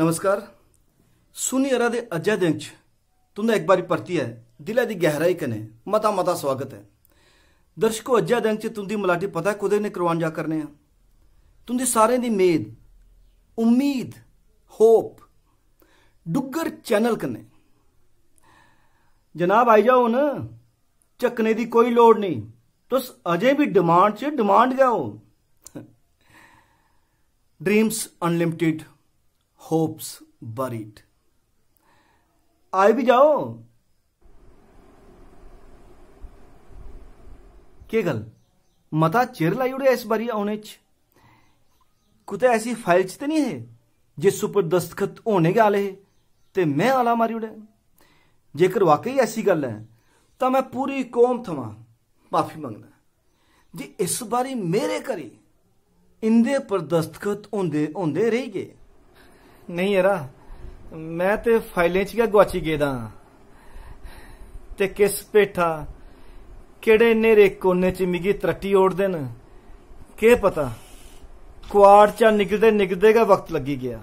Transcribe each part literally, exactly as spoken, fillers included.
नमस्कार। सुनी अरा दे अज्जै दिन च तुं'दा इक बारी परतियै दिलै दी गैहराई कन्नै मता मता स्वागत ऐ। दर्शको, अज्जै दिन च तुं'दी मलाटी पता ऐ कोह्दे कन्नै करवान जा करने आं? तुं'दी सारें दी मेद, उम्मीद, होप, डुग्गर चैनल कन्नै। जनाब, आई जाओ हून, झक्कने दी कोई लोड़ नेईं। तुस अजें बी डिमांड च डिमांड गै ओ। Dreams unlimited, hopes buried। आई बी जाओ। केह् गल्ल, मता चिर लाई ओड़ेआ इस बारी औने च? कुतै ऐसी फाइल च ते निं हे जिस उप्पर दस्तखत होने गै आह्ले हे ते में आला मारी ओड़ेआ? जेकर वाकई ऐसी गल्ल ऐ, तां में पूरी कौम थमां माफी मंगना जे इस बारी मेरे करी इंदे पर दस्तखत होंदे होंदे रेही गे। नेईं यरा, में ते फाइलें च गै गुआची गेदा आं। ते किस भेठा, केह्ड़े न्हेरे कोने च मिगी त्रट्टी ओड़दे न, केह् पता। कुआड़ चा निकलदे निकलदे गै वक्त लग्गी गेआ।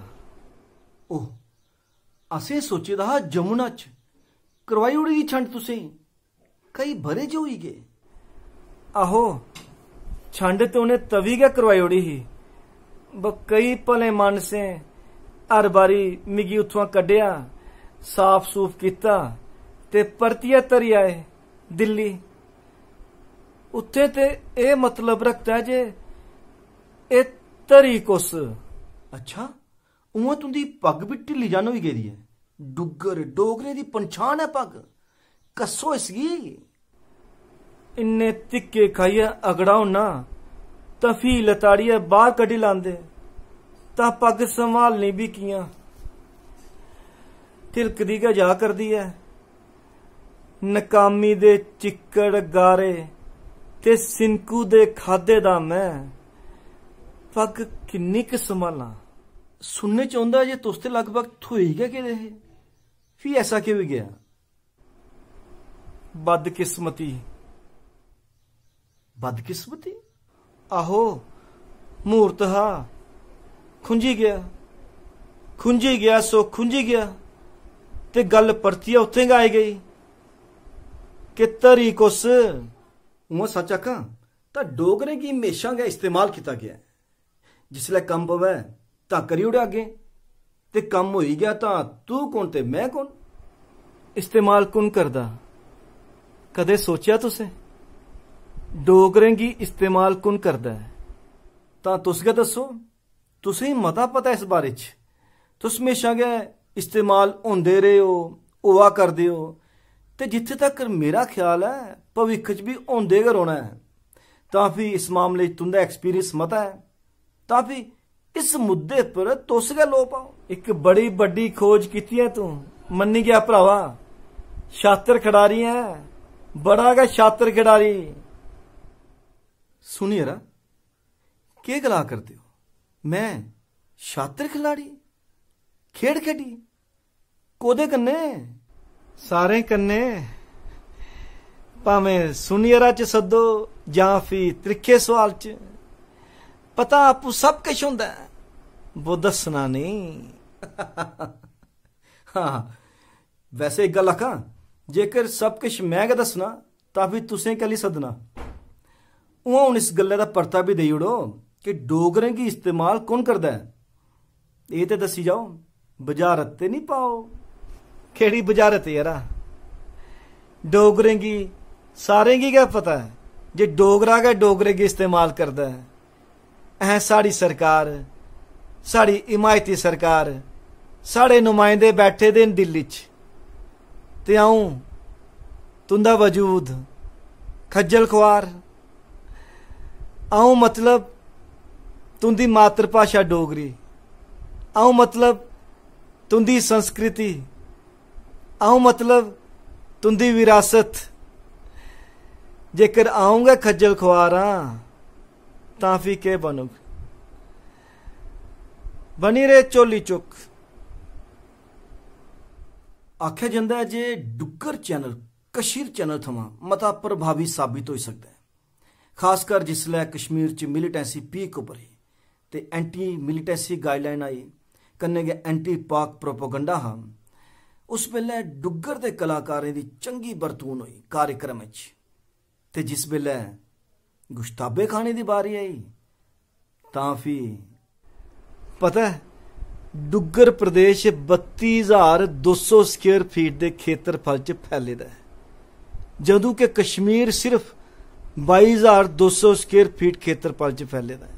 ओह, असें सोचे दा हा जमुना च करवाई ओड़ी दी छंड तुसें, केई ब'रे जे होई गे। आहो, छंड ते उ'नें तवी गै करवाई ओड़ी ही। ब-, केई भले मानसें हर बारी मिगी उत्थुआं कड्ढेआ, साफ-सूफ कीता ते परतियै धरी आए दिल्ली। उत्थें ते एह् मतलब रखदा ऐ जे एह् धरी कुस? अच्छा, उ'आं तुं'दी पग्ग बी ढिल्ली जन होई गेदी ऐ। डुग्गर, डोगरें दी पंछान ऐ पग्ग। कस्सो इसगी। इन्ने धिक्के खाइयै अगड़ा होना, तां फ्ही लताड़ियै बाह्र कड्ढी लांदे, तां पग्ग संभालनी बी कि'यां? ढिलकदी गै जा करदी ऐ। नकामी दे चिक्कड़ गारे ते सिनकू दे खाद्धे दा में पग्ग किन्नी क संभालां? सुनने च औंदा जे तुस ते लगभग थ्होई गै गेदे हे, फ्ही ऐसा केह् होई गेआ? बदकिस्मती। बदकिस्मती? आहो, म्हूर्त हा, खुंझी गेआ, खुंझी गेआ सो खुंझी गेआ, ते गल्ल परतियै उत्थें गै आई गेई कि धरी कुस। उ'आं सच्च आखां तां डोगरें गी म्हेशां गै इस्तेमाल कीता गेआ ऐ। जिसलै कम्म पवै तां करी ओड़ेआ अग्गें, ते कम्म होई गेआ तां तू कु'न ते में कु'न? इस्तेमाल कु'न करदा? कदें सोचेआ तुसें? डोगरें गी इस्तेमाल कु'न करदा ऐ? तां तुस गै दस्सो, तुसें गी मता पता इस बारे च। तुस म्हेशां गै इस्तेमाल होंदे रेह् ओ, होआ करदे ओ, ते जित्थै तक्कर मेरा ख्याल ऐ, भविक्ख च बी होंदे गै रौह्ना ऐ। तां फ्ही इस मामले च तुं'दा एक्सपीरियंस मता ऐ, तां फ्ही इस मुद्दे पर तुस गै लोऽ पाओ। इक बड़ी बड्डी खोज कीती ऐ तूं, मन्नी गेआ भ्रावा, शातर खिडारी ऐ, बड़ा गै शातर खिडारी। सुन यरा, केह् गला करदे ओ? मैं शातर खिलाड़ी? खेढ खेढी? कोह्दे कन्नै? सारें कन्नै। भामें सुनियरा च सद्दो जां फ्ही त्रिक्खे सोआल च, पता आपूं सब किश होंदा ऐ, बो दस्सना नेईं। हां, वैसे इक गल्ल आखां, जेकर सब किश मैं गै दस्सना, तां फ्ही तुसें कैल्ली सद्दना? उ'आं हून इस गल्लै दा परता बी देई ओड़ो कि डोगरें गी इस्तेमाल कु'न करदा ऐ? एह् ते दस्सी जाओ, बजारत ते निं पाओ। केह्ड़ी बजारत, यरा? डोगरें गी, सारें गी गै पता ऐ जे डोगरा गै डोगरे गी इस्तेमाल करदा ऐ। अहें, साढ़ी सरकार, साढ़ी हिमायती सरकार, साढ़े नुमाइंदे बैठे दे न दिल्ली च। ते अ'ऊं, तुं'दा वजूद, खज्जल खुआर। अ'ऊं मतलब तुं'दी मातृभाशा डोगरी। अ'ऊं मतलब तुं'दी संस्कृति। अ'ऊं मतलब तुं'दी विरासत। जेकर अ'ऊं गै खज्जल खुआर आं, तां फ्ही केह् बनग? बनी रेह् झोली चुक्क। आखेआ जंदा ऐ जे डुग्गर चैनल कशीर चैनल थमां मता प्रभावी साबित होई सकदा ऐ, खासकर जिसलै कश्मीर च मिलिटेंसी पीक उप्पर ही ते एंटी मिलिटेंसी गाइडलाइन आई, कन्नै गै एंटी पाक प्रोपोगंडा हा। उस बेल्लै डुग्गर दे कलाकारें दी चंगी बरतून होई कार्यक्रम च। ते जिस बेल्लै गुश्ताबे खाने दी बारी आई, तां फ्ही पता ऐ, डुग्गर प्रदेश बत्ती ज्हार दो सौ स्क्वेयर फीट दे खेतरफल च फैले दा ऐ, जदूं के कश्मीर सिर्फ बाई ज्हार दो सौ स्क्वेयर फीट खेतरफल च फैले दा ऐ।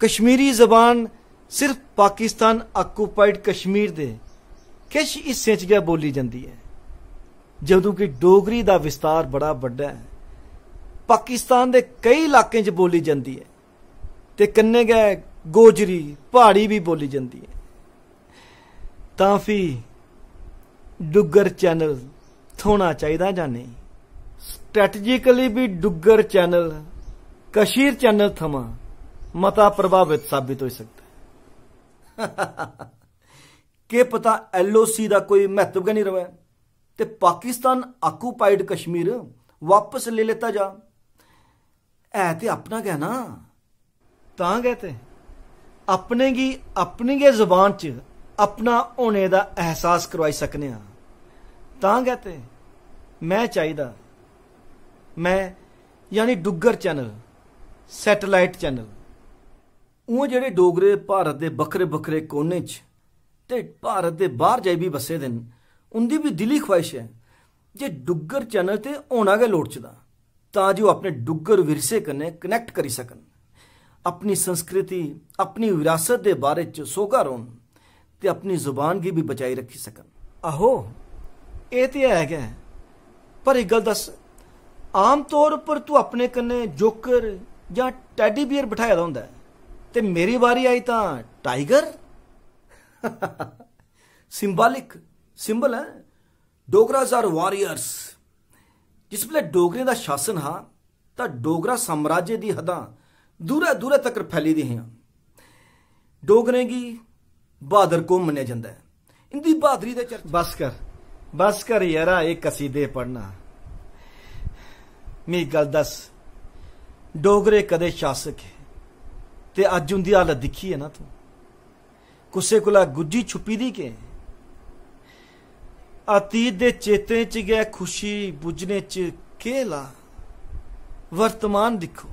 कश्मीरी जबान सिर्फ पाकिस्तान आक्यूपाइड कश्मीर दे किश हिस्सें च गै बोली जंदी ऐ, जदूं कि डोगरी दा विस्तार बड़ा बड्डा ऐ। पाकिस्तान दे केई इलाकें च बोली जंदी ऐ ते कन्नै गै गोजरी, प्हाड़ी बी बोली जंदी ऐ। तां फ्ही डुग्गर चैनल थ्होना चाहिदा जां नेईं? स्ट्रैटेजिकली बी डुग्गर चैनल कशीर चैनल थमां मता प्रभावित साबित होई सकदा ऐ। केह् पता एलओसी दा कोई म्हत्तव गै निं र'वै ते पाकिस्तान आक्यूपाइड कश्मीर वापस लेई लैता जा। है ते अपना गै ना। तां गै ते अपने गी अपनी गै जुबान च अपना होने दा एहसास करवाई सकने आं। तां गै ते में चाहिदा, में यानी डुग्गर चैनल, सैटेलाइट चैनल। उ'आं जेह्ड़े डोगरे भारत दे बक्खरे-बक्खरे कोनें च ते भारत दे बाह्र जाई बी बस्से दे न, उं'दी बी दिली ख्वाहिश ऐ जे डुग्गर चैनल ते होना गै लोड़चदा, तां जे ओह् अपने डुग्गर विरसे कन्नै कनैक्ट करी सकन, अपनी संस्कृति, अपनी विरासत दे बारे च सोहगा रौह्न ते अपनी जुबान गी बी बचाई रक्खी सकन। आहो, एह् ते है गै, पर इक गल्ल दस्स, आम तौर उप्पर तूं अपने कन्नै जोकर जां टैडी बियर बठाए दा होंदा ऐ, ते मेरी बारी आई तां टाइगर। सिंबालिक, सिंबल ऐ, डोगराज आर वॉरियर्स। जिस बेल्लै डोगरें दा शासन हा, तां डोगरा साम्राज्य दी हदां दूरै-दूरै तक्कर फैली दियां हियां। डोगरें गी बहादर कौम मन्नेआ जंदा ऐ। इंदी बहादरी दे चर्चे बस कर, बस कर यरा, एह् कसीदे पढ़ना। मी गल्ल दस्स, डोगरे कदे शासक हे ते अज्ज उंदी हालत दिक्खी ऐ ना तूं? कुसै कोला गुज्झी छुप्पी दी के? अतीत दे चेतें च गै खुशी बुज्झने च केह् ला? वर्तमान दिक्खो,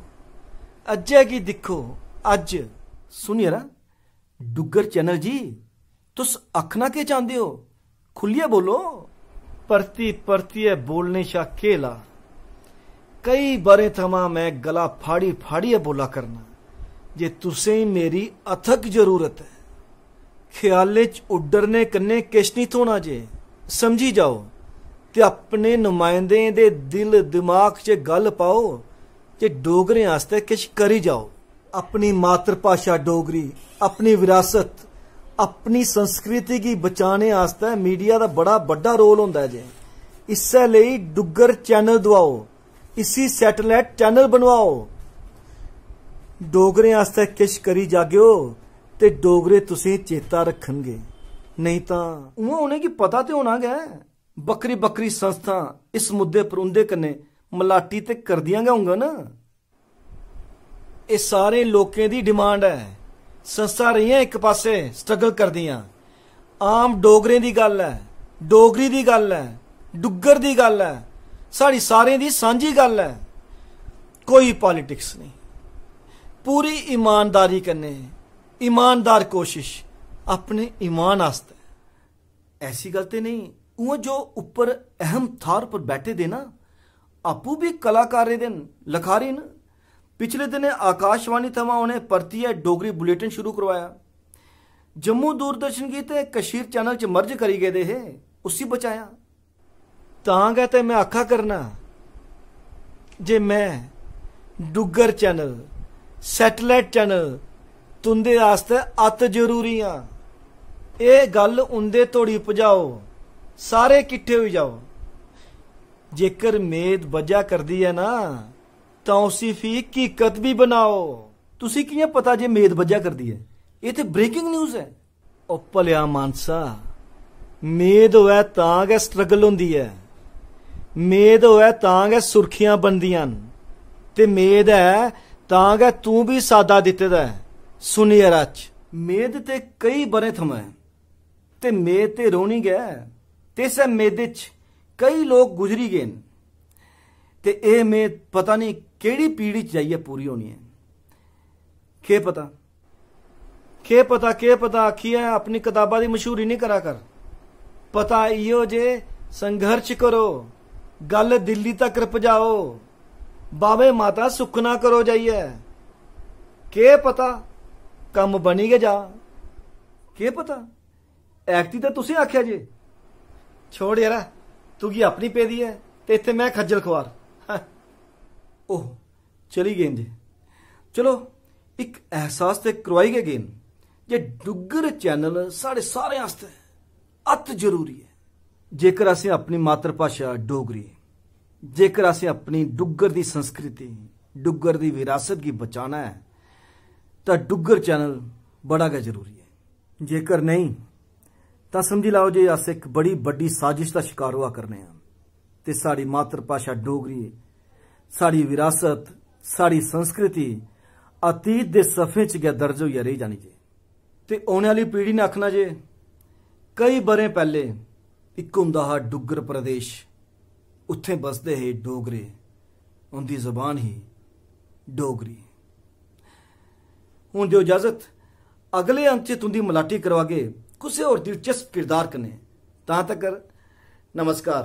अज्जै गी दिक्खो, अज्ज। सुन यरा, डुग्गर चैनल जी, तुस आखना केह् चांह्दे ओ? खु'ल्लियै बोलो। परती परतियै बोलने शा केह् ला? केई ब'रें थमां में गला फाड़ी फाड़ियै बोला करना जे तुसें मेरी अथक जरूरत ऐ। ख्यालें च उड्डरने कन्नै किश निं थ्होना जे, समझी जाओ, ते अपने नुमाइंदें दे दिल दिमाग च गल्ल पाओ जे डोगरें आस्तै किश करी जाओ। अपनी मातृभाशा डोगरी, अपनी विरासत, अपनी संस्कृति गी बचाने आस्तै मीडिया दा बड़ा बड्डा रोल होंदा ऐ जे। इस्सै लेई डुग्गर चैनल दोआओ, इसी सैटेलाइट चैनल बनवाओ। डोगरें आस्तै किश करी जागेओ ते डोगरे तुसें चेता रक्खनगे, नेईं तां। उ'आं उ'नेंगी पता ते होना गै ऐ, बक्खरी-बक्खरी संस्थां इस मुद्दे पर उं'दे कन्नै मलाटी ते करदियां गै होङन। एह् सारें लोकें दी डिमांड ऐ। संस्थां रेहियां इक पासै स्ट्रगल करदियां। आम डोगरें दी गल्ल ऐ, डोगरी दी गल्ल ऐ, डुग्गर दी गल्ल ऐ, साढ़ी सारें दी सांझी गल्ल ऐ। कोई पॉलिटिक्स नेईं, पूरी ईमानदारी कन्नै ईमानदार कोशिश अपने ईमान आस्तै। ऐसी गल्ल ते नेईं, उ'आं जो उप्पर अहम थाह्र पर बैठे दे ना, आपूं बी कलाकारें दे न, लखारी न। पिछले दिनें आकाशवाणी थमां उ'नें परतियै डोगरी बुलेटिन शुरू करोआया। जम्मू दूरदर्शन गी ते कशीर चैनल च मर्ज करी गेदे हे, उसी बचाया। तां गै ते में आखा करना जे में डुग्गर चैनल, सैटेलाइट चैनल तुं'दे आस्तै अत जरूरी आं। एह् गल्ल उं'दे धोड़ी पजाओ, सारे किट्ठे होई जाओ। जेकर मेद बज्झा करदी ऐ ना, तां उसी फ्ही हकीकत बी बनाओ। तुसी कि'यां पता जे मेद बज्झा करदी ऐ? एह् ते ब्रेकिंग न्यूज ऐ। ओ भलेआ मानसा, मेद होऐ तां गै स्ट्रगल होंदी ऐ, मेद होऐ तां गै सुर्खियां बनदियां न, ते मेद ऐ तां गै तूं बी सादा दित्ते दा ऐ। सुनियै रच। मेद ते कई ब'रें थमां ऐ, ते मेद ते रौह्नी गै ऐ। ते इस्सै मेदे च केई लोक गुजरी गे न, ते एह् मेद पता नेईं केह्ड़ी पीढ़ी च जाइयै पूरी होनी ऐ। केह् पता, केह् पता, केह् पता आखियै अपनी कताबा दी मशहूरी निं करा कर। पता इयो जे संघर्ष करो, गल्ल दिल्ली तकर पजाओ, बावे माता सुक्खना करो जाइयै। केह् पता, कम्म बनी गै जा। केह् पता, ऐकती ते तुसें आखेआ जे। छोड़ यरा, तुगी अपनी पेदी ऐ ते इत्थै में खज्जल खुआर। हैं। ओह, चली गे न जे। चलो, इक एहसास ते करोआई गै गे न जे डुग्गर चैनल साढ़े सारें आस्तै अत जरूरी ऐ। जेकर असें अपनी मातृभाशा डोगरी, जेकर असें अपनी डुग्गर दी संस्कृति, डुग्गर दी विरासत गी बचाना ऐ, तां डुग्गर चैनल बड़ा गै जरूरी ऐ। जेकर नेईं, तां समझी लैओ जे अस इक बड़ी बड्डी साजिश दा शकार होआ करने आं ते साढ़ी मातृभाशा डोगरी, साढ़ी विरासत, साढ़ी संस्कृति अतीत दे सफें च गै दर्ज होइयै रेही जानी जे। ते औने आह्ली पीढ़ी ने आखना जे केई ब'रें पैह्ले इक होंदा हा डुग्गर प्रदेश, उत्थें बसदे हे डोगरे, उं'दी जबान ही डोगरी। हून देओ इजाजत, अगले अंक च तुं'दी मलाटी करवागे कुसै होर दिलचस्प किरदार कन्नै। तां तकर नमस्कार।